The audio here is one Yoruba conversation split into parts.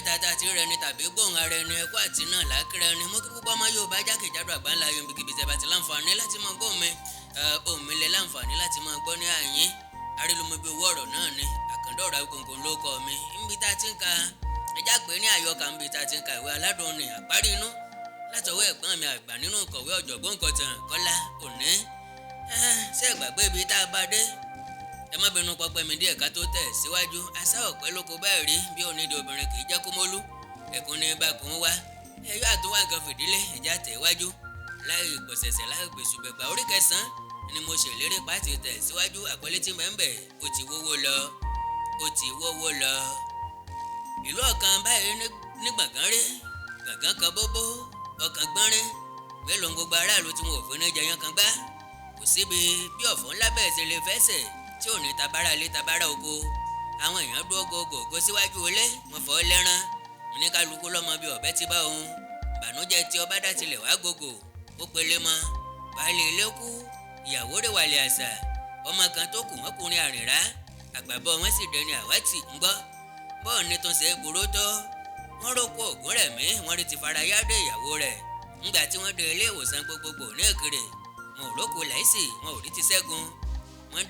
Mẹ́ta tá a ti rẹni tàbí gbóhùn ara ẹni, ẹkú àti náà làákìrẹ ẹni. Mo kí púpọ̀ ọmọ Yorùbá jákèjádò àgbáńlá ayọ̀ níbikíbi tẹ́ bá ti láǹfààní láti máa gbóhùn mi, ohùn mi lẹ láǹfààní láti máa gbọ́ ní àyín. Arílùmọ́ bí owó ọ̀rọ̀ náà ni àkàndọ̀rọ̀ Awikonko ló kọ́ mi. Níbi tá a ti ń ka ẹjá pé ní àyọkà, níbi tá a ti ń ka ìwé aládùn ní àparí inú látọwọ́ ẹ̀gbọ́n mi àgbà nínú ìkọ̀wé, ọ̀jọ̀gbọ́n kọ̀tàn Kọ́lá Òní. Ṣé ẹ gbàgbé ibi tá a bá dé? Ẹ má bínú, pọpẹ́ mi díẹ̀ ká tó tẹ̀ síwájú. Asá ọ̀pẹ́ ló kó bẹ́ẹ̀ rí bí onídìí obìnrin kì í jẹ́ kó mólú ẹ̀kún ní bákun wá. Ẹ yóò àtúwá nǹkan fìdílé ẹ̀já tẹ̀ wájú láì gbọ̀sẹ̀sẹ̀ láì gbèsùgbẹ̀gbà. Orí kẹsàn-án ni mo ṣèlérí pàtì tẹ̀ síwájú. Àkọlé tí mẹ́ńbẹ̀, ó ti wówó lọ, ó ti wówó lọ. Ìlú ọ̀kan báyìí ní gbọ̀ngàn rí gbọ̀ngàn kan bóbó ọkàn gbọ́nrín mélòó ń gbogbo aráàlú tí wọn ò fún ní jẹyàn kan gbá. Kò síbi bí ọ̀fọ̀ ńlá bẹ́ẹ̀ ṣe lè fẹsẹ̀ tí ò ní tabára ilé, tabára oko. Àwọn èèyàn dúró gògògó síwájú ilé, wọn fọ́ lẹ́rán. Oníkálukú lọ́mọ bíi ọ̀bẹ ti bá òun. Ìbànújẹ́ tí ọba dá tilẹ̀ wá gògò ó pele mọ́. Baálé ilé kú, ìyàwó rẹ̀ wàlẹ̀ àṣà, ọmọ kan tó kù wọ́n kùnrin àrìnrá àgbàbọ̀ wọn sì dẹni àwátì. Ń gbọ́ bọ́ọ̀ ní tó ń ṣe é burú tó. Wọ́n rókò ògùn rẹ̀ mí, wọ́n rí ti farayádé ìyàwó rẹ̀. Ńgbà tí wọ́n dé ilé ìwòsàn gbogbogbò ní Èkìrè, wọn ò rókò Láìsì, wọn ò rí ti Ṣẹ́gun. Wọ́n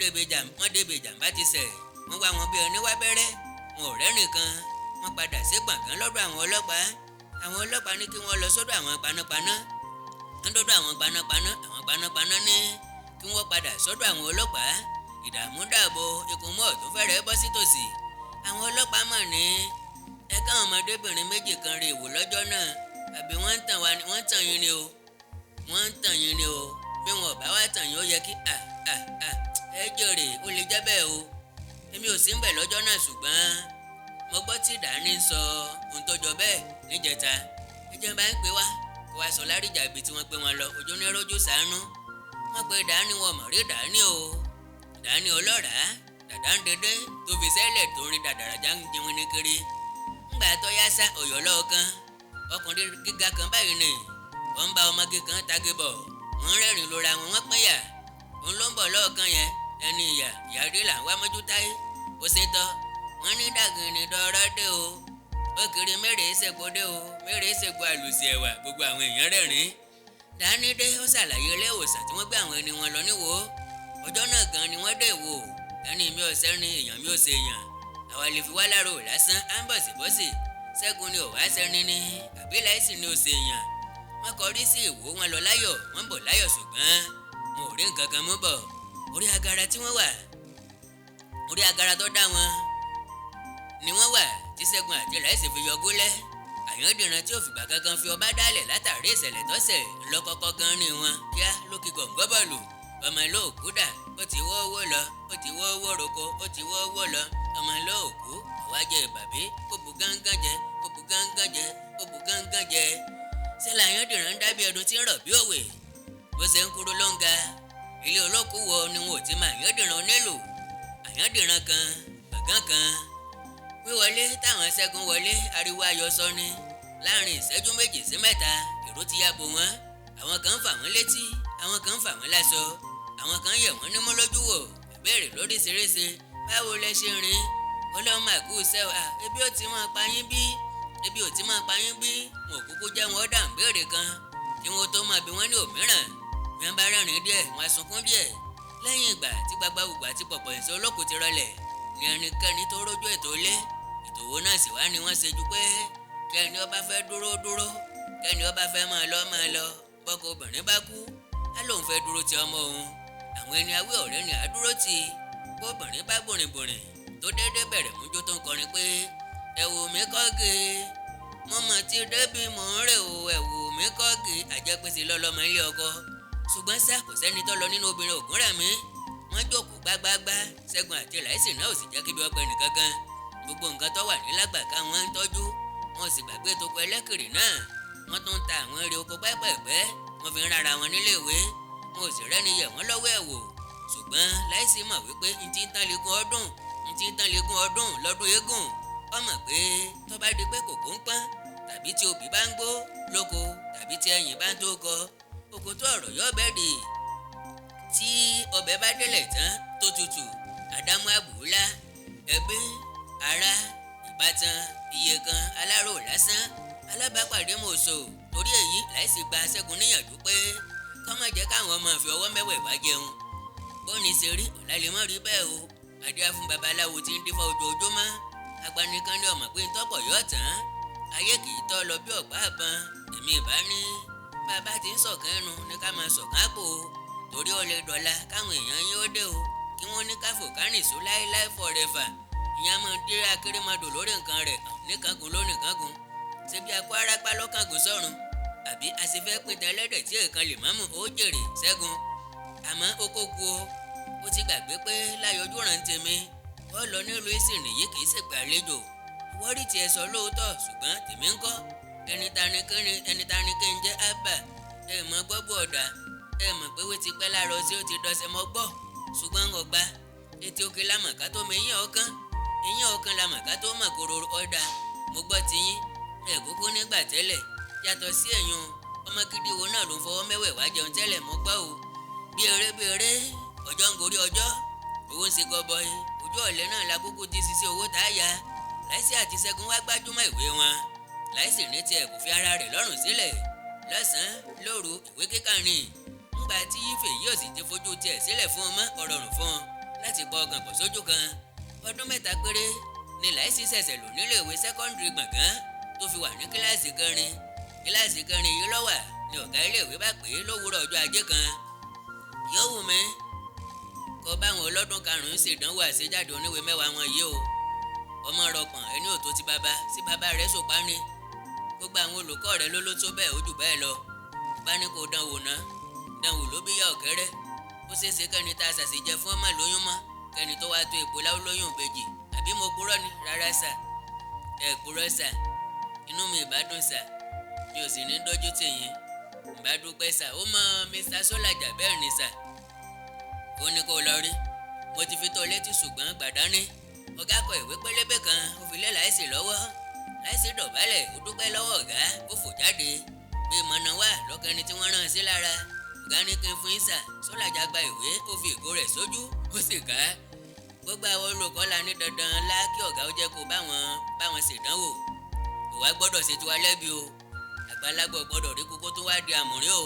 débi ìjàmbá ti ṣẹ̀, wọ́n wá wọn bí ẹni wá bẹ́rẹ́, wọn ò rẹ́nìkan. Wọ́n padà sí gbọ̀ngàn lọ́dọ̀ àwọn ọlọ́pàá. Àwọn ọlọ́pàá ní kí wọ́n lọ sọ́dọ̀ àwọn panápaná. Wọ́n dọ́dọ̀ àwọn panápaná, àwọn panápaná ní kí wọ́n padà sọ́dọ̀ àwọn ọlọ́pàá. Ìdààmú dààbò, ikùn mọ́ ọ̀tún fẹ́rẹ̀ bọ́ sí tòsí. Àwọn ọlọ́pàá mọ̀ ní ẹ káwọn ọmọdébìnrin méjì kan rí ìwò lọ́jọ́ náà, àbí wọ́n ń tàn wá ni? Wọ́n ń tàn yín ni o, wọ́n ń tàn yín ni o. Bí wọn ò bá wá tàn yín, ó yẹ kí à à à ẹ jèrè, ó lè jẹ́ bẹ́ẹ̀ o. Èmi ò sí ń bẹ̀ lọ́jọ́ náà, ṣùgbọ́n mo gbọ́ tí Dání ń sọ ohun tó jọ bẹ́ẹ̀ níjẹta. Ẹ jẹ́ bá ń pè wá kó wá sọ láríjà ibi tí wọ́n gbé wọn lọ. Ojú ní rójú sànú. Wọ́n pe Dání, wọn mọ̀ rí Dání o. Dání ọlọ́ràá dàdá ń dédé tó fi sẹ́lẹ̀ tó ń rí dàdàràjà ń jẹun ní kiri. Ńgbà tó yá sá ọ̀yọ́ lọ́ọ̀kan, ọkùnrin gíga kan báyìí ni wọ́n ń bá ọmọge kan tagé bọ̀, wọ́n rẹ́rìn lóra wọn, wọ́n pínyà. Òun ló ń bọ̀ lọ́ọ̀kan yẹn, ẹni ìyà ìyáde là ń wá mọ́jú táyé. Ó ṣe tọ́ wọ́n ní dàgìnì dọ́rọ́ dé o, ó kiri mẹ́rẹ̀ẹ́ ṣègbó dé o, mẹ́rẹ̀ẹ́ ṣègbó àlùsí ẹ̀wà. Gbogbo àwọn èèyàn rẹ́rìn. Dání dé, ó ṣàlàyé ilé ìwòsàn tí wọ́n gbé àwọn ẹni wọn lọ níwò. Ọjọ́ náà gan ni wọ́n dé wò. Ẹni mi ò sẹ́ni, èèyàn mi ò ṣe èèyàn, àwa lè fi wá láàrò lásán á ń bọ̀sibọ́sì. Ṣẹ́gun ni ò wá sẹ́ni ni àbí Láìsí ni ò ṣe èèyàn. Wọ́n kọrí sí Ìwó, wọn lọ láyọ̀, wọ́n bọ̀ láyọ̀, ṣùgbọ́n wọn ò rí nǹkan kan mú bọ̀. Orí agara tí wọ́n wà, orí agara tó dá wọn ni wọ́n wà tí Ṣẹ́gun àti Láìsí fi yọ gólẹ́. Àyàndìran tí ò fìgbà kankan fi ọba dálẹ̀ látàrí ìṣẹ̀lẹ̀ tọ́sẹ̀ lọ́kọ́kọ́ gan ni wọn kíá lókè gọ̀ǹgọ́ bọ̀lù. Ọmọ ìlóòkú dà? Ó ti wọ́ owó lọ, ó ti wọ́ owó roko, ó ti wọ́ owó lọ. Ọmọ ìlóòkú ọ̀wájẹ ìbàbí, ó bu gángan jẹ, ó bu gángan jẹ, ó bu gángan jẹ. Sẹ́lẹ̀ Àyàndìran ń dábìí ẹdun tí ń rọ̀ bí òwe. Bó ṣe ń kúrú ló ń ga. Ilé olókùú wo ni wọn ò ti máa Àyàndìran onílù Àyàndìran kan gbọ̀ngàn kan. Wíwọlé táwọn Ṣẹ́gun wọlé, ariwo ayọ̀ sọ ni. Láàrin ìṣẹ́jú 2 sí 3, èrò ti ya bò wọ́n. Àwọn kan ń fà wọ́n létí, àwọn kan ń fà wọ́n láṣọ, àwọn kan yẹ̀ wọ́n nímú lójú wò, ìbéèrè lóríṣiríṣi. Báwo lẹ ṣe rìn? Ọlọ́run mà kú sẹ́wà. Ebi ó ti máa pa yín bí? Ebi ò ti máa pa yín bí? Wọn ò kúkú jẹ́ wọn ó dà ń béèrè kan kí wọ́n tó máa bí wọ́n ní òmíràn. Bí wọ́n bá rẹ́rìn díẹ̀, wọ́n á sunkún díẹ̀. Lẹ́yìn ìgbà tí gbagba gbogbo àti pọ̀pọ̀ ìṣe olókùn ti rọlẹ̀ ní ẹnikẹ́ni tó rójú ètò ilé ètò owó náà sì wá ni wọ́n ṣe ju pé kẹ́ni ó bá fẹ́ dúró dúró, kẹ́ni ó bá fẹ́ máa lọ máa lọ. Bọ́kọ obìnrin bá kú, á lóun fẹ́ dúró ti ọmọ òun. Àwọn ẹni awé ọ̀rẹ́ ni àdúró ti. Bóbìnrin bá bòrìnbòrìn tó déédéé bẹ̀rẹ̀ mújó tó ń kọrin pé ẹ̀wù mi kọ́gì, mo mọ̀ tí débi mò ń rè o, ẹ̀wù mi kọ́gì, àjẹpèsè lọ́lọ́mọ ilé ọkọ. Ṣùgbọ́n ṣá, kò sẹ́ni tó lọ nínú obìnrin Ògúnrẹ̀mí. Wọ́n jókòó gbágbágbá. Ṣẹ́gun àti Láìsí náà ò sì jẹ́ kíbi ọpẹ nìkan kan. Gbogbo nǹkan tó wà nílágbàká wọn ń tọ́jú, wọn ò sì gbàgbé tó kọ ẹlẹ́kìrì náà. Wọ́n tún ń ta àwọn eré oko pẹ́pẹ́pẹ́, wọ́n fi ń rárá wọn nílé ìwé. Wọn ò sì rẹ́ni yẹ̀ wọ́n lọ́wọ́ ẹ̀ wò. Ṣùgbọ́n Láìsí mọ̀ wípé ntí ń tán lẹ́gùn ọdún, ntí ń tán lẹ́gùn ọdún lọ́dún eégún. Ó mọ̀ pé tó bá di pé kòkó ń pọ́n, tàbí tí obì bá ń gbó lóko, tàbí tí ẹyìn bá ń tó kọ òkòtó, ọ̀rọ̀ yóò bẹ́ẹ̀ dì. Tí ọbẹ̀ bá délẹ̀ tán tó tutù, àdámú àbúlá, ẹbí, ará, ìbátan. Iye kan alárò lásán alábàápàdé mòṣò. Torí èyí Láìsí gba Ṣẹ́gun níyànjú pé kó má jẹ́ káwọn ọmọ fi ọwọ́ mẹ́wẹ̀ẹ̀wá jẹun. Bóni ṣe rí ọ̀la lè má rí bẹ́ẹ̀ o. Àdíá fún babaláwo tí ń dífá ojoojúmọ́. Agbanikan ní ọmọ pé ń tọ́pọ̀ yọ̀ tán. Ayé kì í tọ́ lọ bí ọ̀pá àbọn. Èmi ìbá ní bàbá tí ń sọ̀kan ẹnu ní ká máa sọ̀kan àpò o. Torí ó lè dọ̀la káwọn èèyàn yín ó dé o, kí wọ́n ní káfò kárìnsó láéláé forever. Ìyẹn máa dé akérèmọdò lórí nǹkan rẹ̀ níkàngún lónìkàngún. Ṣé bí akó arápá lọ́kàngún sọ̀run? Àbí a sì fẹ́ pín tẹ́lẹ̀dẹ̀ tí èèkan lè mọ́mù ó jèrè Ṣẹ́gun. Àmọ́ ó kó ku o. Ó ti gbàgbé pé láyọjú ràn tèmi. Ó lọ nílùú ìsìn nìyí kì í ṣèpè àlejò. Wọ́n rí tiẹ̀ sọ lóòótọ́, ṣùgbọ́n tèmi ń kọ́. Ẹni ta ni kí n jẹ́ Abba. Ẹ mọ̀ gbọ́gbọ́ ọ̀dà. Ẹ mọ̀ pé wé ti pẹ́ láàárọ̀ sí ó ti dọ̀sẹ̀ mọ́ gbọ́. Ṣùgbọ́n ń ọgbà etí òkè lamọ̀ká tó mọ eyín ọ̀kan. Eyín ọ̀kan lamọ̀ká tó mọ̀ kóró ọ̀dà. Mo gbọ́ tiyín. Ẹ kúkú nígbà tẹ́lẹ̀. Yàtọ̀ sí ẹ̀yún ọmọ gidi wo náà ló ń fọwọ́ mẹ́wẹ̀ẹ̀wá jẹun tẹ́lẹ̀ mọ́ gbọ́ o. Bí eré bí eré, ọjọ́ ń gorí ọjọ́. Owó ń ṣe gọbọi. Ojú ọ̀lẹ náà la kúkú ti ṣiṣẹ́ owó tá a ya. Láìsí àti Ṣẹ́gun wá gbájúmọ́ ìwé wọn. Láìsí ní tiẹ̀ kò fi ara rẹ̀ lọ́rùn sílẹ̀. Lọ́sàn-án lóru ìwé kíkà ni. Ńgbà tí Ife yóò sì ti fojú tiẹ̀ sílẹ̀ fún ọmọ ọ̀rọ̀rùn fún un láti pọ̀ ọkàn pọ̀ sójú kan. Ọdún mẹ́ta péré ni Láìsí ṣẹ̀ṣẹ̀ lò nílé ìwé sẹ́kọ́ndìrì Gbọ̀ngán tó fi wà ní kíláàsì kẹrin. Kíláàsì kẹrin yìí ló wà ní ọ̀gá ilé ìwé bá pè é lówùúrọ̀ ọjọ́ ajé kan. Yóò wù mí kó báwọn ọlọ́dún karùn-ún ṣèdánwò àṣejáde oníwèé mẹ́wàá wọn yìí o. Ọmọ rọpọ̀n ẹni ò tó ti bàbá sí bàbá rẹ̀ sòpá ni. Gbogbo àwọn olùkọ́ rẹ̀ ló ló tó bẹ́ẹ̀ ó jù bẹ́ẹ̀ lọ. Bá ní kó dánwò ná, dánwò ló bí yá ọ̀kẹ́rẹ́. Ó ṣeéṣe kẹ́ni tá a ṣàṣejẹ fún ọmọ lóyún mọ́, kẹ́ni tó wá tó èpo láwù lóyún ìbejì. Àbí mo purọ́ ni? Rárá sà. Ẹ purọ́ sà. Inú mi ìbá dùn sà. Mi ò sì ní dójú tì yín. Ìbá dúpẹ́ sà. Ó mọ Mr. Sọ́làjà bẹ́ẹ̀ ni sà. Ó ní kó lọ rí. Mo ti fi tó létí ṣùgbọ́n gbàdánì. Ọ̀gá kọ ìwé pélébé kan, ó fi lé Láìsí lọ́wọ́. Láìsí dọ̀bálẹ̀, ó dúpẹ́ lọ́wọ́ ọ̀gá, ó fò jáde. Bí mọ̀nà wà lọ́kẹ́ni tí wọ́n rán sí lára. Ọ̀gá ní kí n fún yín sà. Sọ́làjà gba ìwé, ó fi ìgò rẹ̀ sójú, ó sì ká. Gbogbo àwọn olùkọ́ la ní dandan lá kí ọ̀gá ó jẹ́ kó báwọn ṣèdánwò. Kò wá gbọ́dọ̀ ṣe tiwa lẹ́bi o. Àgbàlagbà ò gbọ́dọ̀ rí kókó tó wá di àmùrín o.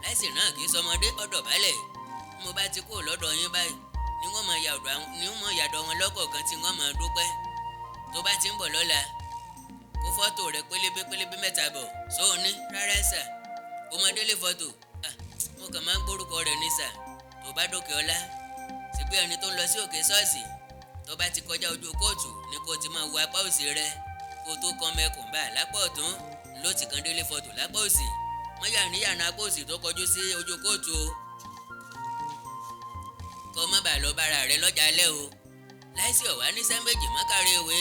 Láìsí náà kì í sọmọdé ọ̀dọ̀ balẹ̀. Mo bá ti kó lọ́dọ̀ yín báyìí ni wọ́n máa yàdọ̀ ni wọ́n máa yàdọ̀ wọn lọ́kọ̀ọ̀kan tí wọ́n máa dúpẹ́. Tó bá ti ń bọ̀ lọ́la, kó fọ́tò rẹ̀ pélébé pélébé mẹ́ta bọ̀. Sóò ní rárá sà. Ó mọ délé fọ́tò. Mo kàn máa ń gbórúkọ rẹ̀ ní sà. Tó bá dókè ọlá, síbí ẹni tó ń lọ sí òkè ṣọ́ọ̀ṣì, tó bá ti kọjá ojú kóòtù ni kó ti máa wo apá òsì rẹ̀. Kó tó kan mẹ́kùn bá lápá ọ̀tún ló ti kan délé fọ́tò lápá òsì. Wọ́n yà níyànà apá òsì tó kọjú sí ojú kóòtù o. Kó má bàa lọ bára rẹ lọ́jà alẹ́ o. Láìsí ọ̀wá níṣẹ́ méjì mọ́kàrí ìwé.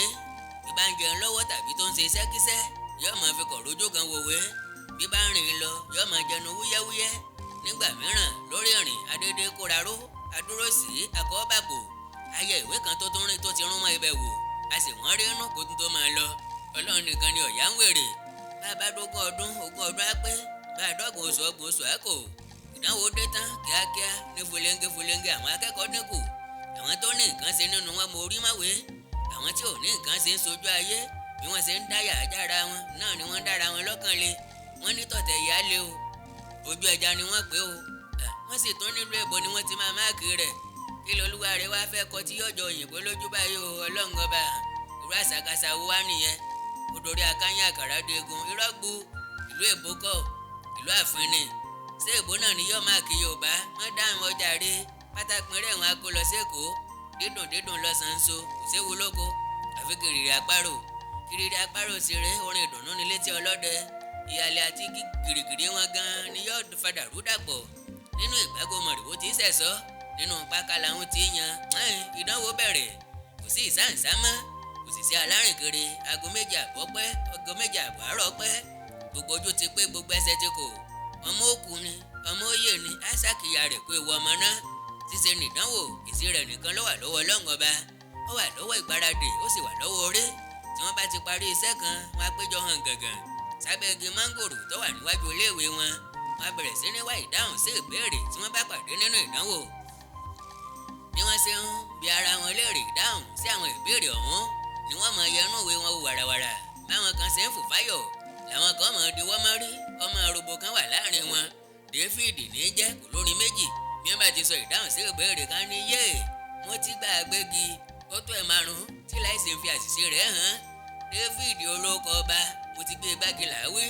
Bí bá ń jẹun lọ́wọ́ tàbí tó ń ṣe iṣẹ́kíṣẹ́, yóò máa fi kọ̀rọ̀jú kan wòwe. Bí bá ń rìn lọ, yóò máa jẹnu wúyẹ́wúyẹ́. Nígbà mìíràn lórí ìrìn adédé kóraró, adúró sí akọ́bàpò. Ayẹ ìwé kan tó tún rìn tó ti rún mọ́ ibẹ̀ wò. A sì wọ́n rí inú kó tún tó máa lọ. Ọlọ́run nìkan ni ọ̀yá ń wèrè. Bá a bá dógún ọdún, ogún ọdún á pé. Bá a dọ́gbọ̀n oṣù, ọgbọ̀n oṣù á kò. Ìdánwò dé tán kíákíá ní fúlẹ́ńgé fúlẹ́ńgé àwọn akẹ́kọ̀ọ́ dínkù. Àwọn tó ní nǹkan ṣe nínú wọn mọ orí máwé. Àwọn tí ò ní nǹkan ṣe ń sojú ayé. Bí wọ́n ṣe ń dáyà jára wọn náà ni wọ́n ń dára wọn lọ́kàn le. Wọ́n ní tọ̀tẹ̀ ìyá le o. Ojú ẹja ni wọ́n pè o. Wọ́n sì tún nílùú èbó ni wọ́n ti máa máàkì rẹ̀. Kí lolúwa rẹ̀ wá fẹ́ kọ tí yọjọ òyìnbó lójú báyìí o. Ọlọ́run ọba. Irú àṣàkáṣà wo wá nìyẹn? Odòrí akáyín àkàrà degun. Irọ́ gbu. Ìlú èbó kọ́. Ìlú àfin ni. Ṣé èbó náà ni yóò máàkì Yorùbá? Wọ́n dáhùn ọjà rẹ̀. Pátápín rẹ̀ wọ́n á kó lọ sékòó. Dídùn dídùn lọ́sàn-án so. Kò séwu lóko. Àfi kìrìrì àparò. Kìrìrì àparò sì rèé orin ìdùnnú ní létí ọlọ́dẹ. Ìyàlẹ̀ àti gìrìgìrì wọn gan-an ni yóò fadà rú dàpọ̀. Nínú ìgbàgbọ́ mọ̀rìwó tí ń sẹ̀sọ́. Nínú pákà làwọn ti yan. Ìdánwò bẹ̀rẹ̀. Kò sí ìsáǹsá mọ́. Kò sì sí alárìnkiri. Aago méjì àbọ̀ pẹ́. Aago méjì àbọ̀ àárọ̀ pẹ́. Gbogbo ojú ti pé, gbogbo ẹsẹ̀ ti kò. Ọmọ òkú ni, ọmọ òye ni, àṣàkìyà rẹ̀ pé ewu ọmọ náà. Ṣíṣe nìdánwò, èsì rẹ̀ nìkan ló wà lọ́wọ́ Ọlọ́run ọba. Ó wà lọ́wọ́ ìgbáradì, ó sì wà lọ́wọ́ orí. Tí wọ́n bá ti parí iṣẹ́ kan, wọ́n á péjọ hàn gàngàn sábẹ́ igi mángòrò tó wà níwájú iléèwé wọn. Wọ́n á bẹ̀rẹ̀ sí ní wá ìdáhùn sí ìbéèrè tí wọ́n bá pàdé nínú ìdánwò. Bí wọ́n ṣe ń bi ara wọn léèrè ìdáhùn sí àwọn ìbéèrè ọ̀hún, Ni wọ́n máa yẹnu ìwé wọn wò wàràwàrà. Báwọn kan ṣe ń fò fáyọ̀ làwọn kan máa diwọ́ mọ́rí. Ọmọ àròbó kan wà láàrin wọn, David ní jẹ́, kò lórin méjì. Bí wọ́n bá ti sọ ìdáhùn sí ìbéèrè kan ní yé mo ti gbà gbégi, ó tó ẹ̀ márùn-ún tí láìsí fi àṣìṣe rẹ̀ hàn. David olóko ọba, mo ti gbé gbági làwí.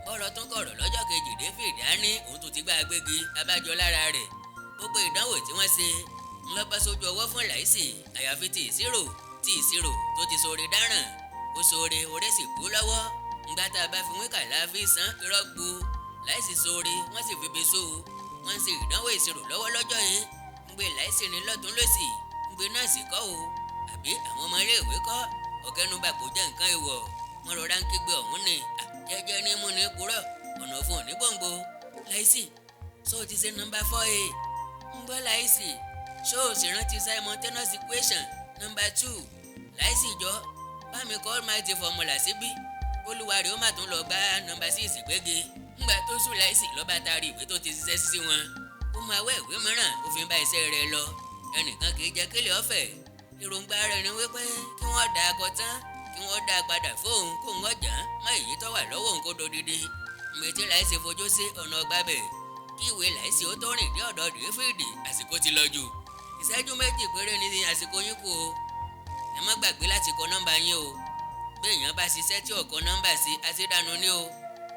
Bọ́rọ̀ tún kọ̀rọ̀ lọ́jọ́ kejì, David á ní òun tó ti gbá gbégi abájọ lára rẹ̀. Gbogbo ìdánwò tí wọ́n ṣe ńlọ́bá sójú ọwọ́ fún Láìsí, àyàfi ti ìṣirò tó ti sọ̀rọ̀ dáràn. Ó sọ̀rọ̀ orí sì kú lọ́wọ́. Ńgbà tá a bá fi wíkà láàfin san irọ́ gbu. Láìsí sọ̀rọ̀, wọ́n sì fi bí so. Wọ́n ń ṣe ìdánwò ìṣirò lọ́wọ́ lọ́jọ́ yìí, ń gbé Láìsí ní lọ́tún lọ́sì, ń gbé nọ́ọ̀sì kọ́ o àbí àwọn ọmọ iléèwé kọ́. Ọ̀kẹ́nubà kò jẹ́ nǹkan ìwọ̀, wọ́n rọra ń kígbe ọ̀hún ni jẹ́jẹ́ ní mú ní kúrọ̀ ọ̀nà fún òní gbòǹgbò. Láìsí, ṣó o ti ṣe number 4A? Ń gbọ́ Láìsí, ṣó o sì rántí simultaneous equation number 2? Láìsí, jọ bá mi kọ́ almighty formula síbí. Olúwa rẹ̀ ó má tún lọ gbá number 6 gbége. Ńgbà tó sùn, Láìsí lọ́ba taari ìwé tó ti ṣiṣẹ́ sí wọn. Ó máa wẹ́ ìwé mìíràn, ó fi ń bá iṣẹ́ rẹ̀ lọ. Ẹnìkan kì í jẹ́ kílẹ̀ ọ̀fẹ́. Èròǹgbà rẹ̀ ni wípé kí wọ́n dà á kọ tán, kí wọ́n dá a padà fóun, kóun ọjà má èyí tó wà lọ́wọ́ òun kó dodidi. Ìgbésí Láìsí fojú sí ọ̀nà ọgbà bẹ̀. Kí ìwé Láìsí ó tó rìn dé ọ̀dọ̀ Dáfídì, àsìkò ti lọ jù. Ìṣẹ́jú 2 péré ní àsìkò yín kù o. Ẹ má gbàgbé láti kọ nọ́mbà yín o. Bí èèyàn bá ṣiṣẹ́ tí ò kọ nọ́mbà sí, àṣìdànù ni o.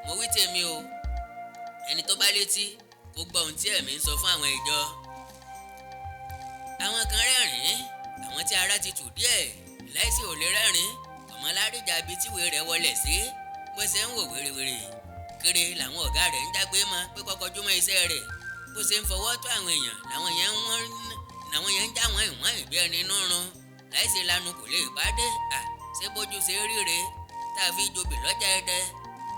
Mo wí tèmi o. Ẹni tó bá létí kó gbọ́ ohun tí ẹ̀mí ń sọ fún àwọn ìjọ. Àwọn kan rẹ́rìn-ín, àwọn tí ara ti tù díẹ̀. Láìsí ò lè rẹ́rìn-ín. Ọmọlárìjà bíi tíwèé rẹ̀ wọlé sí bó ṣe ń wò wèrèwèrè kiri làwọn ọ̀gá rẹ̀ ń jágbe mọ́ pé kọ́kọ́ júmọ́ iṣẹ́ rẹ̀. Bó ṣe ń fọwọ́ tó àwọn èèyàn làwọn yẹn ń já wọn ìwọ̀n ìbí ẹni inú run. Láìsí lanu kò lè pàdé. À ṣé bójú ṣe ríre tá a fi jobi lọ́jà ẹdẹ?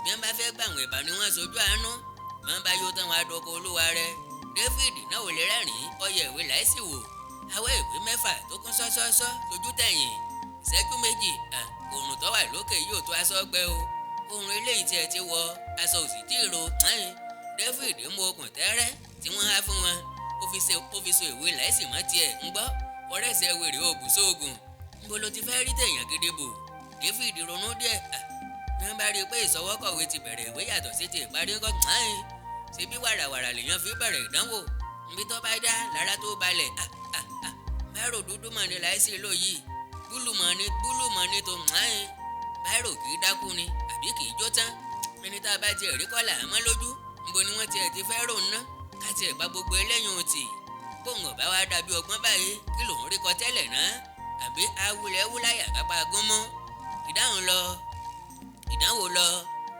Bí wọ́n bá fẹ́ gbàwọn ìbá ni wọ́n sojú àánú, bí wọ́n bá yóò tán wọn adọ́kọ̀ olúwa rẹ̀. David náà ò lè rẹ́rìn-ín. Ọyẹ ìwé Láìsí wò, awẹ́ ìwé 6 tó kún sọ́sọ́sọ́ lójú tẹ̀yìn. Ìṣẹ́jú 2, òòrùn tó wà lókè yóò tó aṣọ gbẹ o. Òòrùn eléyìí tiẹ̀ ti wọ aṣọ òsì tí ì ro. David mú okùn tẹ́rẹ́ tí wọ́n há fún wọn, ó fi so ìwé Láìsí mọ́ tiẹ̀. Ń gbọ́ ọ̀rẹ́sẹ̀ wèrè oògùn sóògùn, níbo ló ti fẹ́ rí tèèyàn gidi bò? David ronú díẹ̀. Ní wọ́n bá rí i pé ìsọwọ́kọ̀wé ti bẹ̀rẹ̀ ìwé yàtọ̀ sí ti ìparí ńkọ́? Ṣe bí wàràwàrà lèèyàn fi bẹ̀rẹ̀ ìdánwò, níbi tó bá dá lára tó balẹ̀. Báírò dúdú mọ̀ ní Láìsí lò yìí, búlù mọ̀ ní, búlù mọ̀ ní tó. Báírò kì í dákú ni àbí kì í jó tán? Ẹni tá a bá tiẹ̀ rí kọ́là mọ́ lójú, níbo ni wọ́n tiẹ̀ ti fẹ́ rò ná? Ká tiẹ̀ bá gbogbo eléyìí ohun tì, bóun ọ̀bá wa dàbí ọgbọ́n báyìí, kí lòun rí kọ tẹ́lẹ̀ náà? Àbí awulẹ̀ wúláyà kápá gúnmọ́? Ìdáhùn lọ, ìdánwò lọ.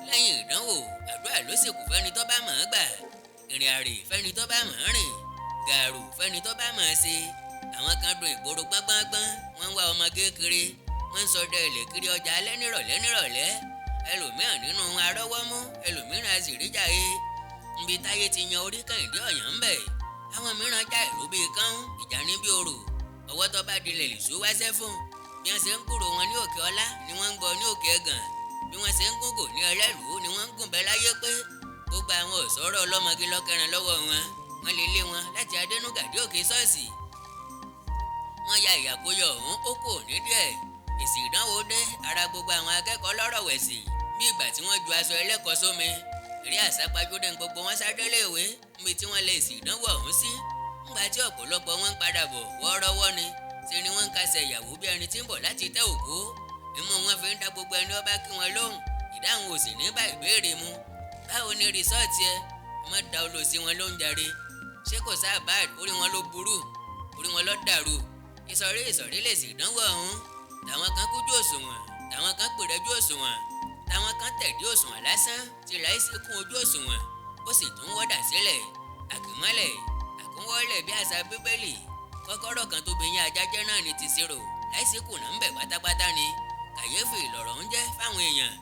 Lẹ́yìn ìdánwò, àdúrà ló sì kù fẹ́ni tó bá mọ̀ ọ́n gbà, ìrìn àrè fẹ́ni tó bá mọ̀ ọ́n rìn, gàrú fẹ́ni tó bá mọ̀ ọ́n ṣe. Àwọn kan dùn ìgboro gbọ́ngbọ́ngbọ́n, wọ́n ń wá ọmọge kiri, wọ́n ń sọdẹ ilẹ̀ kiri ọjà alẹ́ nírọ̀lẹ́ nírọ̀lẹ́. Ẹlòmíràn nínú arọ́wọ́ mú, ẹlòmíràn a sì rí jàre níbi táyé ti yan orí kàìndé ọ̀yàn ń bẹ̀. Àwọn mìíràn já ìlú bíi kán ìjà ní bí orò. Ọwọ́ tó bá dilẹ̀ lè sún wáṣẹ́ fún. Bí wọ́n ṣe ń kúrò wọn ní òkè ọlá ni wọ́n ń gbọ́ ní òkè ẹ̀gàn. Bí wọ́n ṣe ń gúngò ní ẹlẹ́rùú ni wọ́n ń gùn bẹ́ẹ̀ láyé pé gbogbo àwọn òṣòro ọlọ́mọge lọ́kẹrin lọ́wọ́ wọn, wọ́n lè lé wọn láti adẹnugàdé òkè ṣọ́ọ̀ṣì. Wọ́n ya ìyàkóyọ̀ ọ̀hún, ó kò ní díẹ̀. Èsì ìdánwò dé, ara gbogbo àwọn akẹ́kọ̀ọ́ lọ́rọ̀ wẹ̀sì bí ìgbà tí wọ́n ju aṣọ ẹlẹ́kọ̀ọ́ sómi. Eré àsápajúdé gbogbo wọn sáré léèwé níbi tí wọ́n lé èsì ìdánwò ọ̀hún sí. Ńgbà tí ọ̀pọ̀lọpọ̀ wọn ń padà bọ̀ wọ́ọ́rọ́wọ́ ni, ṣe ni wọ́n ń kasẹ̀ ìyàwó bí ẹni tí ń bọ̀ láti tẹ́ òkú. Imú wọn fi ń dá gbogbo ẹni ọba kí wọn lóhùn. Ìdáhùn ò sì ní bá ìbéèrè mu. Báwo ni result ẹ? Má da olóòsì wọn ló ń jàre. Ṣé kò sáà bá orí wọn ló burú, orí wọn ló dàrú. Ìsọ̀rí ìsọ̀rí lè sì dánwò ọ̀hún. Tàwọn kan kújú òṣùwọ̀n, tàwọn kan pèrẹ́jú òṣùwọ̀n, tàwọn kan tẹ̀dí òṣùwọ̀n lásán. Tí Láìsí kún ojú òṣùwọ̀n, ó sì tún wọ́dà sílẹ̀ àkìmọ́lẹ̀ àkúnwọ́lẹ̀ bí àṣà Bíbélì. Kọ́kọ́rọ́ kan tó bẹ̀yìn ajá jẹ́ náà ní ti ṣírò. Láìsí kùnà ń bẹ̀ pátápátá ni. Kàyéfì lọ̀rọ̀ ń jẹ́ fáwọn èèyàn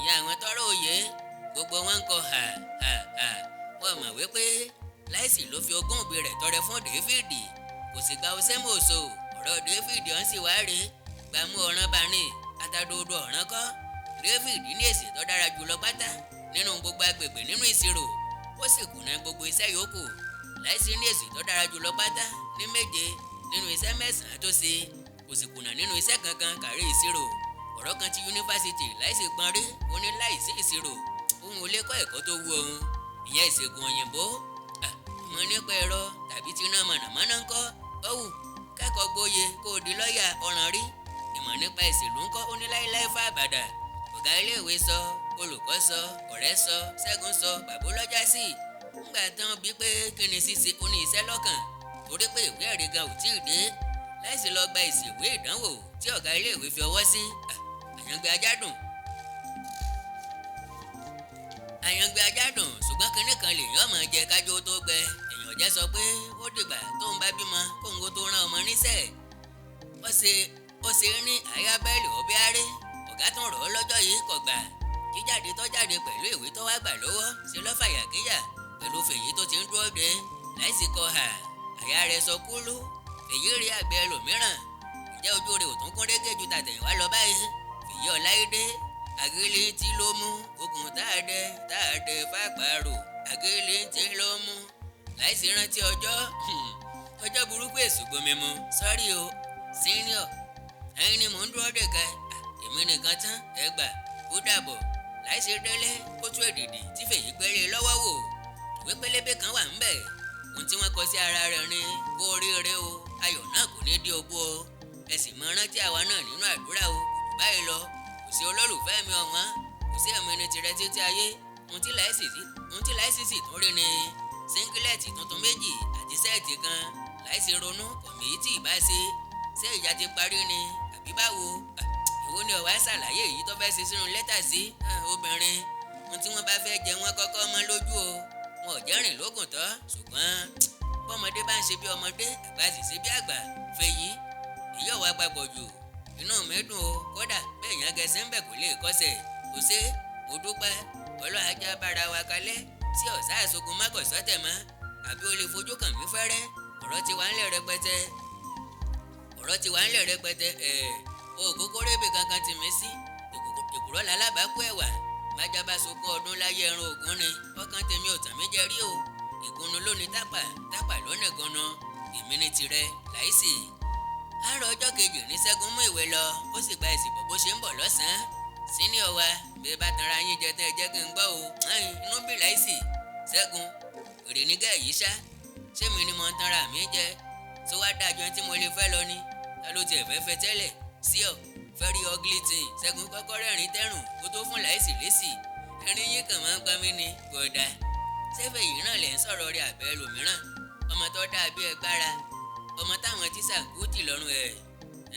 ìyá àwọn tọ́rọ̀ òye. Gbogbo wọn ń kọ hà hà hà. Wọ́n mọ̀ wípé Láìsí ló fi ogún òbí rẹ̀ tọrẹ fún Dáfídì, kò sì gba ọsẹ́mọ̀ọ́sọ. Ọ̀rọ̀ Dáfídì ọ̀hún sì wá rèé gbàmú ọ̀ràn bá ní atadodo ọ̀ràn kọ́. Dáfídì ní èsì tó dára jùlọ pátá nínú gbogbo agbègbè nínú ìṣirò, ó sì kùnà gbogbo iṣẹ́ yòókù. Láìsí ní èsì tó dára jùlọ pátá ní 7 nínú iṣẹ́ 9 tó ṣe, kò sì kùnà nínú iṣẹ́ kankan kàrí ìṣirò. Ọ̀rọ̀ kan ti yunifásitì láìsí gbọ́n rí. Ó ní láìsí ìṣirò, òun ò lè kọ́ ẹ̀kọ́ tó wú òun, ìyẹn ìṣègùn òyìnbó, ìmọ̀ nípa ẹ̀rọ tàbí tí iná mọ̀nàmọ́ná ńkọ́. Ó wù kẹ́kọ̀ọ́ gboyè kó o di lọ́ọ̀yà ọ̀ràn rí. Ìmọ̀ nípa ìṣèlú ńkọ́? Ó ní láíláí fún àbàdà. Ọ̀gá iléèwé sọ, olùkọ́ sọ, ọ̀rẹ́ sọ, Ṣẹ́gun sọ, bàbá lọ́jà sí. Ńgbà tán bí pé kí ni ṣíṣe, ó ní iṣẹ́ lọ́kàn, torí pé ìwé ẹ̀rí gan ò tíì dé. Láìsí lọ gba èsì ìwé ìdánwò tí ọ̀gá iléèwé fi ọwọ́ sí. Àyàngbé ajádùn, àyàngbé ajádùn, ṣùgbọ́n kinní kan lèèyàn máa jẹ kájọ tó gbẹ. Èèyàn jẹ́ sọ pé ó dìgbà tóun bá bímọ kóun kó tó rán ọmọ níṣẹ́. Ó ṣe ní àyábẹ́ẹ̀lì òbíárẹ́. Ọ̀gá tún rọ̀ ọ́ lọ́jọ́ yìí, kò gbà. Jíjáde tó jáde pẹ̀lú ìwé tó wá gbà lọ́wọ́ ṣe lọ́fàyà kíyà pẹ̀lú Fèyí tó ti ń dúró de. Láìsí kọ hà, àyà rẹ̀ sọ kúlú. Fèyí rí àgbẹ̀ ẹlòmíràn. Ǹjẹ́ ojú rẹ̀ ò tún kún régé ju tàtẹ̀yìnwá lọ báyìí? Fèyí Ọláìdé, àgélé tí ló mú okùn táàdẹ táàdẹ fàpàrọ̀, àgélé tí ló mú. Láìsí rántí ọjọ́ ọjọ́ burúkú èṣù gbomi mu. Sọ́rí o, senior, ẹ̀yin ni mò ń dúró dè kẹ́. Èmi nìkan tán, ẹ gbà, ó dàbọ̀. Láìsí délé, ó tú èdìdì tí Fèyí gbélé lọ́wọ́ wò. Ìwé pélébé kan wà ńbẹ̀. Ohun tí wọ́n kọ sí ara rẹ̀ ni: "Kó oríire o, ayọ̀ náà kò ní dí ogbó o. Ẹ sì mọ rántí àwa náà nínú àdúrà o." Kò jù báyìí lọ. Kò sí olólùfẹ́ mi ọ̀wọ́n, kò sí ẹ̀mí ní tirẹ̀ títí ayé. Ohun tí láìsí sì tún rí ni singlet tuntun méjì àti shirt kan. Láìsí ronú kọ̀mí tí ì bá ṣe. Ṣé ìjà ti parí ni àbí báwo? Ìwọ ni ọ̀wá ṣàlàyé èyí tó fẹ́ ṣe sínú lẹ́tà sí obìnrin. Ohun tí wọ́n bá fẹ́ jẹ, wọ́n kọ́kọ́ mọ́ lójú o. Wọn ò jẹ́ rìn lókùn tọ́, ṣùgbọ́n bọ́mọdé bá ń ṣe bí ọmọdé, àgbà sì ṣe bí àgbà. Fèyí, èyí ọ̀wá papọ̀ jù. Inú mi dùn o, kódà bẹ́ẹ̀ yẹn gẹ̀ẹ́sẹ̀ ń bẹ̀ kò lè kọ́sẹ̀. Kò ṣe, mo dúpẹ́. Ọlọ́run ajá bára wa kalẹ̀ tí ọ̀sá àsogun mákọ̀sọ́tẹ̀ mọ́, àbí o lè fojú kàn mí fẹ́rẹ́. Ọ̀rọ̀ ti wà ńlẹ̀ rẹpẹtẹ, ọ̀rọ̀ ti wà ńlẹ̀ rẹpẹtẹ. Ẹ̀ o kókó rébè kankan tì mí sí. Èkùrọ́ lálábàákú ẹ̀wà májábá sunkún ọdún láyé, ẹran ògún ni ọkàn tèmi ò tàn mí jẹ rí o. Ìgúnnu lónìí, tápà tápà lónìí gan-an. Èmi ní tirẹ̀, Láìsí. Àárọ̀ ọjọ́ kejì ní Ṣẹ́gun mú ìwé lọ, ó sì gba èsì bọ̀ bó ṣe ń bọ̀ lọ́sàn-án. Senior wa, bí ẹ bá tanra yín jẹ tán, ẹ jẹ́ kí n gbọ́ o. Inú bí Láìsí. Ṣẹ́gun, èrè ní gẹ́ yìí ṣá. Ṣé mi ni mo ń tanra mi jẹ tó wá dájọ́ tí mo lè fẹ́ lọ ni? Ta ló tiẹ̀ fẹ́ fẹ́ tẹ́lẹ̀ sí ọ? Very ugly thing. Ṣẹ́gun kọ́kọ́ rẹ́rìn tẹ́rùn kó tó fún Láìsí lésì. "Ẹ̀rín yín kàn máa ń pa mí ni, bọ̀dà. Sẹ́fẹ̀ yìí náà lẹ̀ ń sọ̀rọ̀ rẹ̀ àbẹ́ ẹlòmíràn? Ọmọ tó dáa bí ẹgbára, ọmọ táwọn tíṣà ń kú tì lọ́rùn ẹ̀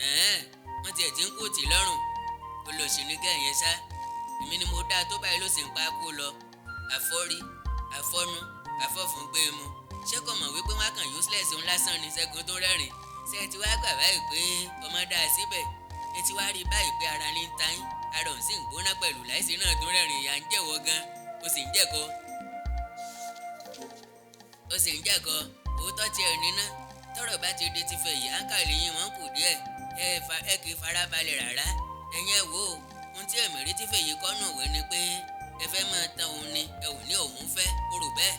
ẹ̀ẹ́n, wọ́n tiẹ̀ ti ń kú tì lọ́rùn. Olóṣì ní kẹ́yìn sá. Èmi ni mo dáa tó báyìí ló sì ń pa kú lọ. Àfọ́rí, àfọ́nú, àfọ́fún gbé mu. Ṣé kò mọ̀ wípé wọ́n á kàn useless òun lásán ni?" Ṣẹ́gun tó rẹ́rìn. "Ṣé ẹ ti wá gbà báyìí pé ọmọ dáa síbẹ̀? Ẹ ti wá rí báyìí pé ara ní ń ta yín, ara òun sì ń gbóná pẹ̀lú." Láìsí náà tó rẹ́rìn. "Ìyá ń jẹ̀wọ́ gan, ó sì ń jẹ̀kọ, ó sì ń jẹ̀kọ. Òótọ́ tiẹ̀ níná. Tọ́rọ̀ bá ti di ti fẹ̀yì áńkàlì yín, wọ́n kù díẹ̀. Ẹ fa ẹ kì í farabalẹ̀ rárá. Ẹ̀yin ẹ wò ó, ohun tí èmi rí tí fèyí kọ́nù òwe ni pé ẹ fẹ́ máa tan òun ni. Ẹ ò ní òun fẹ́ ó rò bẹ́ẹ̀.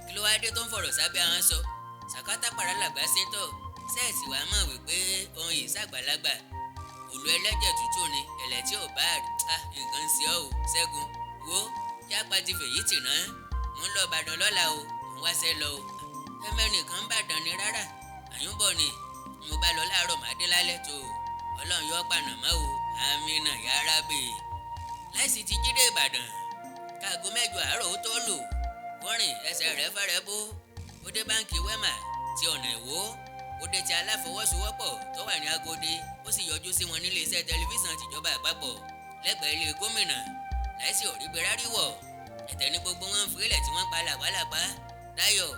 Kí ló wá dé tó ń fọ̀rọ̀ sábẹ́ ahọ́n sọ? Sàkátà pàrọ̀ làgbà sétọ̀ sẹ́ẹ̀sì wàá mọ̀ wípé ohun yìí ṣàgbàlagbà òlù ẹlẹ́jẹ̀ tútù ni ẹ̀lẹ́ tí ò bá a nǹkan ń ṣe ọ́ o. Ṣẹ́gun, wo jápa ti fèyí tì ná. Mò ń lọ Ìbàdàn lọ́la o, mò ń wáṣẹ́ lọ o. Ẹmẹ́nìkan ń bàdàn ni rárá, àyúnbọ̀ ni mo bá lọ láàárọ̀, màá dé lálẹ́ tó. Ọlọ́run yóò pànà mọ́ o. Àmínà yàrá bè. Láìsí ti jíde Ìbàdàn káago 8 àárọ̀ ó tó lò. Ó rìn, ẹsẹ̀ rẹ̀ fẹ́rẹ̀ bó. Ó dé báǹkì Wema ti ọ̀nà Ìwó, ó dé ti aláfọwọ́sowọ́pọ̀ tó wà ní Agodi, ó sì yọjú sí wọn nílé iṣẹ́ tẹlifíṣàn tìjọba àpapọ̀ lẹ́gbẹ̀ẹ́ ilé gómìnà. Láìsí òrígbérárí wọ̀ ẹ̀tẹ̀ ní gbogbo wọn ń filẹ̀ tí wọ́n pa làpálàpá. "Táyọ̀,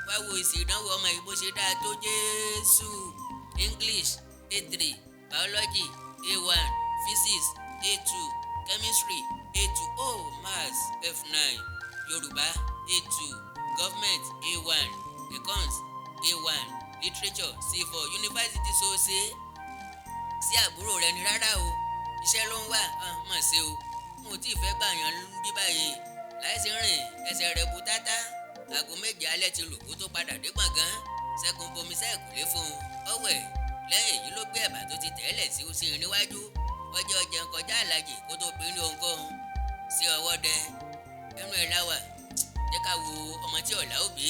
wá wo èsì ìdánwò ọmọ yìí bó ṣe dáa tó. Jésù! English A3, Biology A1, Physics A2, Chemistry A2, oh, Maths F9, Yorùbá A2, Government A1, Econs A1, Literature C4. Yunifásitì ṣoṣe sí àbúrò rẹ ni rárá o, iṣẹ́ ló ń wà mọ̀ ṣe o. Mo ò tí ì fẹ́ gbà yàn bí báyìí." Láìsí rìn, ẹsẹ̀ rẹ̀ bu tátá. Aago 7 alẹ́ ti lù kó tó padà dé gbọ̀ngàn. Ṣẹ́gun bomi sẹ́ẹ̀kùlé fún un, ọ̀wẹ̀. Lẹ́yìn èyí ló gbé ẹ̀bà tó ti tẹ́lẹ̀ sí sí níwájú. Ọjọ́ jẹun kọjá àlàjì kó tó bí ní ohunkóhun sí ọwọ́ dẹ ẹnu ẹ̀ láwà. Jẹ́ ká wo ọmọ tí ọ̀la ó bí.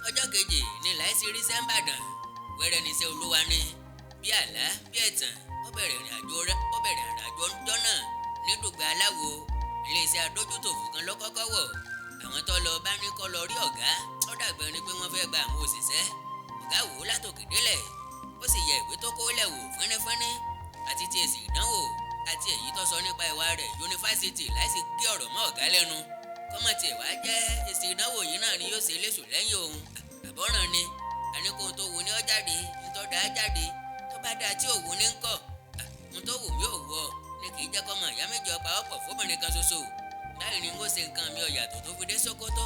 Ọjọ́ kejì ní Láìsí rí sẹ́ńbàdàn wẹ́rẹ́ ní iṣẹ́ Olúwa ni, bí àlá bí ẹ̀tàn. Ó bẹ̀rẹ̀ ìrìn àjò rẹ̀, ó bẹ̀rẹ̀ ìrìn àjò ọjọ́ náà ní Dùgbẹ̀ Aláwo. Iléeṣẹ́ adójútòfò kan ló kọ́kọ́ wọ̀. Àwọn tó lọ bá ní kó lọ rí ọ̀gá. Ó dàgbẹ́ ni pé wọ́n fẹ́ gba àwọn òṣìṣẹ́. Ọ̀gá wò ó látòkè délẹ̀, ó sì yẹ ìwé tó kó lẹ̀ wò fínífíní, àti ti èsì ìdánwò àti èyí tó sọ nípa ìwà rẹ̀ yunifásitì. Láìsí gé ọ̀rọ̀ mọ́ ọ̀gá lẹ́nu, kọ́mọ̀ tiẹ̀ wá jẹ́ èsì ìdánwò yìí náà ni yóò ṣe léṣù lẹ́yìn òun. Àbọ̀ràn ni àníkóhun tó wù ní ó jáde, ntọ́ da jáde, tó bá dáa tí ò wù ní ńkọ́? Ohun tó wù mí ò wù ọ́ ni kì í jẹ́ kọ́mọ ìyá méjì ọ̀pá ọ̀pọ̀ fóbìnrin kan ṣoṣo. Báyìí ni n ó ṣe nǹkan mi ọ̀yàtọ̀ tó fi dé Sókótó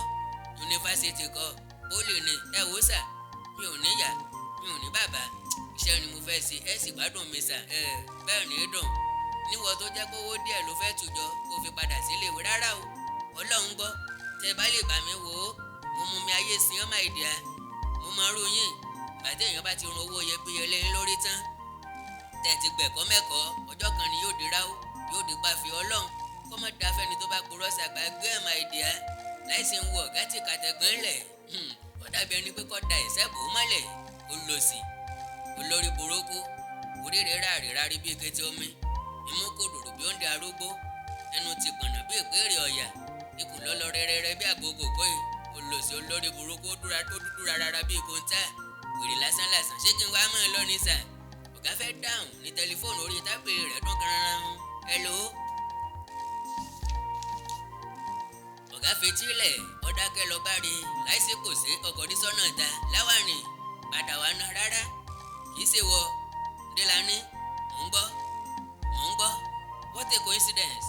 yunifásitì kọ́ pólì ni. Ẹ wò sà, mi ò níyà, mi ò ní bàbá, iṣẹ́ ni mo fẹ́ ṣe, ẹ sì gbádùn mi sà. Ẹ bẹ́ẹ̀ ní dùn níwọ̀ tó jẹ́ pé owó díẹ̀ ló fẹ́ tùjọ kó fi padà sílé ìwé. Rárá o, Ọlọ́run gbọ́, tẹ bá lè bà mí wò ó, mo mú mi ayé sin ọ́ máa dìá. Mo máa rú yín gbàtẹ́ èèyàn bá ti run owó iyebíye lẹ́yìn lórí tán, tẹ̀ ti gbẹ̀kọ́ mẹ́kọ̀ọ́, ọjọ́ kan ni yóò di ráú, yóò di pàfi. Ọlọ́run kó má da fẹ́ni tó bá purọ́ sàgbà gbé ẹ̀ máa dìá. Láìsí ń wo ọ̀gá tí kàtẹ́gbọ́n lẹ̀, ó dàbí ẹni pé kó da ìṣẹ́ bò ó mọ́lẹ̀. Olòṣì olórí burúkú, orí rẹ̀ ráàrí rárí bíi kété omi, imú kò dòdò bí ó ń di arúgbó, ẹnu ti pọ̀nà bí ìpèrè ọ̀yà, ikùn lọ́lọ́ rẹ́rẹ́rẹ́ bí àgbo kòkó yìí. Olòṣì olórí burúkú, ó dúdú rárá bíi kóńtà, wèrè lásán lásán. Ṣé kí n wá mọ́ ẹ lọ ní sà? Ọ̀gá fẹ́ dáhùn ní tẹlifóònù orí tábìlì rẹ̀ dún kanran. Hello. Ọ̀gá fetílẹ̀, ó dákẹ́ lọ bá rí láìsí kò sí ọkọ̀ dísọ́nà ta láwàrin padà wá ná. Rárá, kì í ṣe wọ Délání. Mò ń gbọ́, mò ń gbọ́. What a coincidence!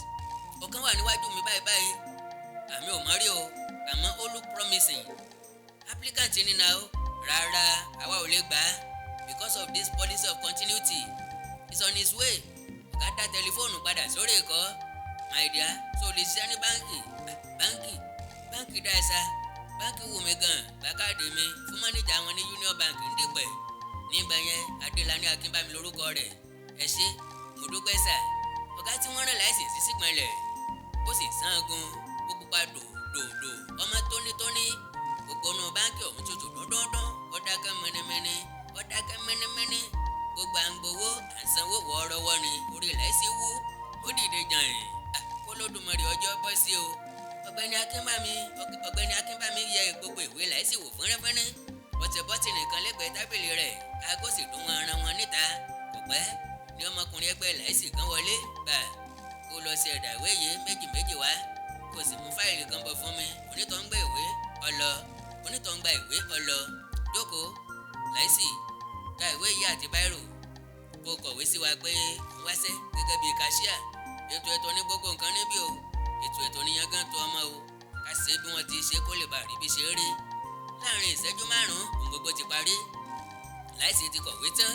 Ọ̀kan wà níwájú mi báyìí báyìí. Àmì ò mọ̀ rí o, àmọ́ ó look promising. Applicant ní na o. Rárá, àwa ò lè gbà á because of this policy of continuity. It's on his way. Ọ̀gá dá tẹlifóònù padà sórí ẹ̀kọ́. My dear, so lè ṣiṣẹ́ ní báńkì? Báńkì, báńkì dá ẹ̀sà, báńkì wù mí gan. Gba káàdì mi fún manager wọn ní Union Bank ń dìpẹ̀ nígbà yẹn. Adélani Akínbámi lórúkọ rẹ̀. Ẹ ṣé, mo dúpẹ́ sà. Ọ̀gá tí wọ́n rán láìsí sí sípínlẹ̀, ó sì sangun, ó pupa dòdòdò, ọmọ tónítóní. Gbogbo inú báńkì ọ̀hún tutù dúndúndún, ó dákẹ́ mẹ́nẹ́mẹ́nẹ́, ó dákẹ́ mẹ́nẹ́mẹ́nẹ́. Gbogbo à ń gbowó, à ń sanwó wọ́ọ́rọ́wọ́ ni. Orí láìsí wú, ó dìde jàn. Kólódùmarè ọjọ́ bọ́ sí o. Ọ̀gbẹ́ni Akínbámi, ọ̀gbẹ́ni Akínbámi yẹ gbogbo ìwé láìsí wò fúnrẹ́fúnrẹ́, bọ́tẹ̀bọ́tì nìkan lẹ́gbẹ̀ẹ́ tábìlì rẹ̀. Aago sì dún wọn ara wọn níta. Kò pẹ́ ní ọmọkùnrin ẹgbẹ́ láìsí kan wọlé gbà kó lọ sí ẹ̀dà ìwé yìí méjì méjì wá, kó sì mú fáìlì kan bọ̀ fún mi. Onítọ̀ ń gba ìwé ọlọ, onítọ̀ ń gba ìwé ọlọ. Jókòó láìsí, gba ìwé yìí àti báírò, kó kọ̀wé sí wa pé ń wáṣẹ́ gẹ́gẹ́ bíi cashier. Ètò ètò ní gbogbo nǹkan níbí o. Ètò ètò níyan gan tó ọmọ o. Ká ṣe bí wọ́n ti ṣe kó lè bá rí bí ṣe rí. Láàrin ìṣẹ́jú 5, ohun gbogbo ti parí. Láìsí ti kọ̀wé tán,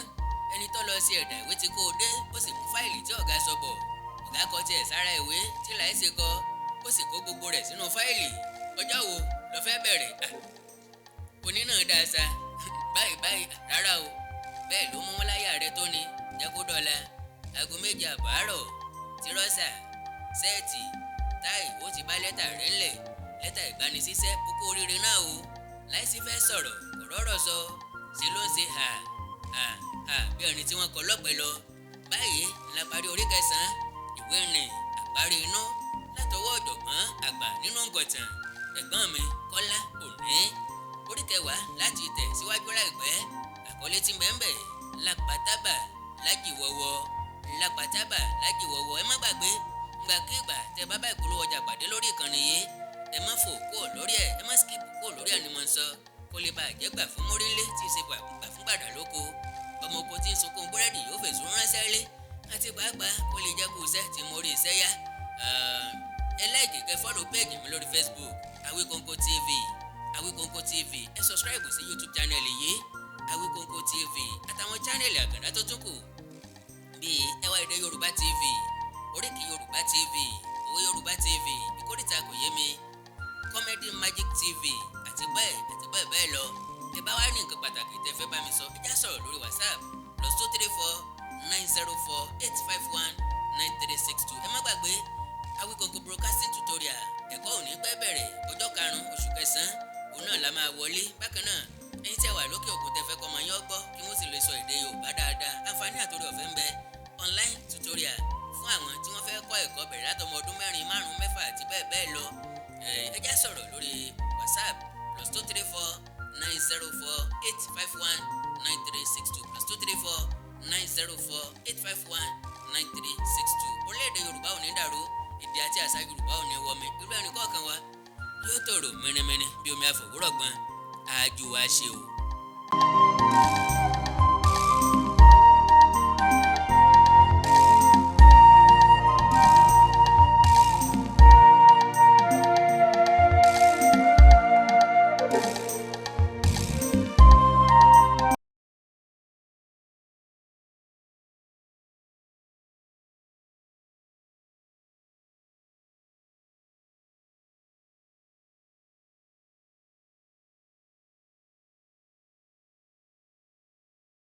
ẹni tó lọ sí ẹ̀dà ìwé ti kó o dé, ó sì mú fáìlì tí ọ̀gá sọ bọ̀. Ọ̀gá kọ tiẹ̀ sára ìwé tí láìsí kọ, ó sì kó gbogbo rẹ̀ sínú fáìlì. Ọjọ́ wo ló fẹ́ bẹ̀rẹ̀? Oní náà dáa sa. Báyìí báyìí? Rárá o, bẹ́ẹ̀ ló mú wọn láyà rẹ tó ni. Jẹ́ kó dọ̀la aago 7:30 àárọ̀. Tírọ́sà, shirt, tie, ó ti bá lẹ́tà rẹ̀ ńlẹ̀, lẹ́tà ìgbanisíṣẹ́. Kókó oríire náà o. Láìsí fẹ́ sọ̀rọ̀, kò rọ́rọ̀ sọ, ṣe ló ń ṣe hà hà hà bí ẹni tí wọ́n kọ lọ́pẹ́ lọ. Báyìí la parí orí kẹsàn-án ìwé rìn àparí inú látọwọ́ ọ̀jọ̀gbọ́n àgbà nínú ngọ̀tàn, ẹ̀gbọ́n mi Kọ́lá Òní. Orí kẹwàá láti tẹ̀ síwájú láìpẹ́. Àkọlé tí mbẹ́mbẹ́, Lápátábà Lájìwọ̀wọ̀, Lápátábà Lájìwọ̀wọ̀. Ẹ má gbàgbé, gbàkigbà tẹ bá bá ìpolówó ọjà pàdé lórí ìkànnì yìí, ẹ má fò kúrò lórí ẹ, ẹ má skip kúrò lórí ẹ ni mo ń sọ, kó lè bá àjẹgbà fún mórílé tí í ṣe gbà fún gbàdà lóko. Ọmọ oko tí ń sunkún búrẹ́dì yóò fèsù ránṣẹ́ lé, àti pàápàá kó lè jẹ́ kó iṣẹ́ tí mo rí iṣẹ́ yá. Ẹ like, kẹ́ follow page mi lórí Facebook, Awikonko TV, Awikonko TV. Ẹ subscribe sí YouTube channel yìí, Awikonko TV, àtàwọn channel àgàndá tó tún kù bíi Ẹwà Èdè Yorùbá TV, Oríkì Yorùbá TV, Òwe Yorùbá TV, Ìkórìtà Kò Yé Mi, Comedy Magic TV, àti bẹ́ẹ̀ àti bẹ́ẹ̀ bẹ́ẹ̀ lọ. Tẹ́ bá wá ní nǹkan pàtàkì tẹ́ fẹ́ bá mi sọ, ẹ já sọ̀rọ̀ lórí WhatsApp, +234 904 851. 9362. Ẹ má gbàgbé Awikonko broadcasting tutorial. Ẹ̀kọ́ ò ní pẹ́ bẹ̀rẹ̀. Ọjọ́ 5 oṣù kẹsàn-án òun náà la máa wọlé. Bákan náà, ẹ̀yin tẹ́ wà lókè òkun, tẹ́ fẹ́ kọ́ ọmọ yín ọgbọ́ kí wọ́n sì lè sọ èdè Yorùbá dáadáa, àǹfààní àtòrí ọ̀fẹ́ ń bẹ. Online tutorial fún àwọn tí wọ́n fẹ́ kọ́ ẹ̀kọ́ bẹ̀rẹ̀ látọmọ ọdún 4, 5, 6 àti bẹ́ẹ̀ bẹ́ẹ̀ lọ. Ẹ já sọ̀rọ̀ lórí WhatsApp, +234 904 851 9362, +234 904 851 9362. Orílẹ̀-èdè Yorùbá ò ní dàrú, èdè àti àṣà Yorùbá ò ní wọmi, irú ẹnì kọ̀ọ̀kan wa yóò tòrò mẹ́nẹ́mẹ́nẹ́ bí omi àfọwúrọ̀ gbọ́n. Àjò wa ṣe o.